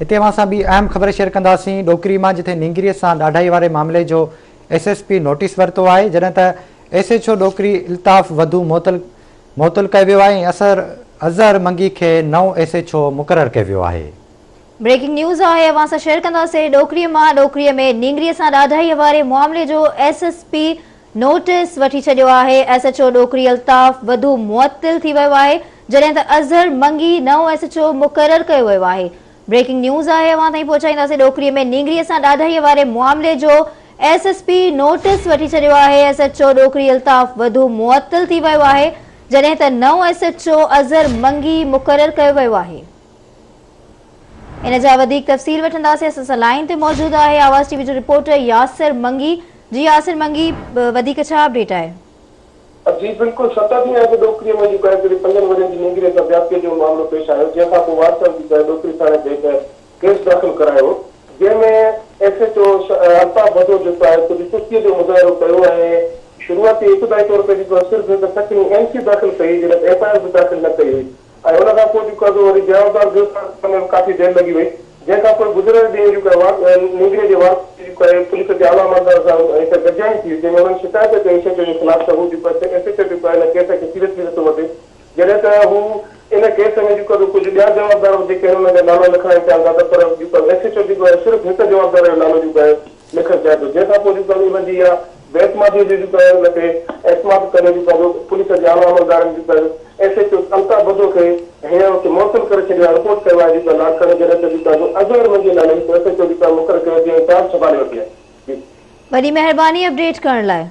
هتي اوهان سان ٻي اهم خبر شيئر ڪنداسين ڏوڪري مان جتي نينگري سان ڏاڍائي واري معاملي جو ايس ايس پي نوٽيس ورتو آهي جڏهن ته S H O Dokri Altaf Wadho معطل معطل ڪيو ويو آهي ۽ اثر اظهر منگي کي نئون ايس ايڇ او مقرر ڪيو ويو آهي. بريڪنگ نيوز آهي اوهان سان شيئر ڪنداسين ڏوڪري مان ڏوڪري ۾ نينگري سان ڏاڍائي واري معاملي جو ايس ايس پي نوٽيس وٺي ڇڏيو آهي، S H O Dokri Altaf Wadho معطل ٿي ويو آهي، جڏهن ته اظهر منگي نئون ايس ايڇ او مقرر ڪيو ويو آهي. بريڪنگ نيوز آهي اوهان تائين پهچائينداسين ڏوڪري ۾ نينگري سان ڏاڍائي واري معاملي جو ايس ايس پي نوٽيس وٺي ڇڏيو آهي، S H O Dokri Altaf Wadho معطل ٿي ويو آهي، جڏهن ته نئون S H O Azhar Mangi مقرر ڪيو ويو آهي. ان جا وڌيڪ تفصيل وٺنداسين اسان سان لائين تي موجود آهي آواز ٽي وي جو رپورٽر ياسر منگي جي ياسر منگي وڌيڪ ڇا اپڊيٽ آهي. جي بلڪل ست ڏينهن اڳ ڏوڪري ۾ جيڪو آهي هڪڙي پنجن ورهين جي نينگري سان زيادتي جو معاملو پيش آيو جنهن کان پوء وارثن جيڪو آهي ڏوڪري ٿاڻي تي هڪ ڪيس داخل ڪرايو جنهن ۾ S H O Altaf Bhutto جيڪو آهي ڪجهه سستي جو مظاهرو ڪيو ۽ شروعاتي ابتدائي طور تي جيڪو آهي صرف هڪ سکڻي اين سي داخل ڪئي جڏهن ته ايف I R به داخل نه ڪئي هئي ۽ ان کان پوء جيڪو آهي سو وري جوابدار گرفتار ڪرڻ ۾ به ڪافي دير لڳي وئي، جنهن کان پوء گذريل ڏينهن جيڪو آهي نينگري جي وارث جي جيڪو آهي پوليس جي اعليٰ عملدار سان هڪ گڏجاڻي ٿي جنهن ۾ انهن شڪايت ڪئي ايس ايڇ او جي خلاف ته هو جيڪو آهي ايس ايڇ او جيڪو آهي ان ڪيس کي سيريسلي نٿو وٺي جڏهن ته هو ان ڪيس ۾ جيڪو آهي ڪجهه ٻيا جوابدار به جيڪي آهن انهن جا نالا لکرائڻ چاهن ٿا ته پر جيڪو آهي ايس ايڇ او جيڪو آهي صرف هڪ جوابدار جو نالو جيڪو آهي لکڻ چاهي ٿو جنهن کان پوء جيڪو آهي ان جي اها بي اعتماديء جو جيڪو آهي ان تي اعتماد ڪندي جيڪو آهي پوليس جي اعليٰ عملدارن جيڪو آهي S H O Altaf Bhutto کي هينئر اتي معطل ڪري ڇڏيو آهي رپورٽ ڪيو آهي جيڪو آهي لاڙڪاڻي جڏهن ته جيڪو آهي اظهر منگي نالي هڪ ايس ايڇ او جيڪو آهي مقرر ڪيو جنهن چارج سنڀالي ورتي آهي جي. وڏي مهرباني اپڊيٽ ڪرڻ لاء.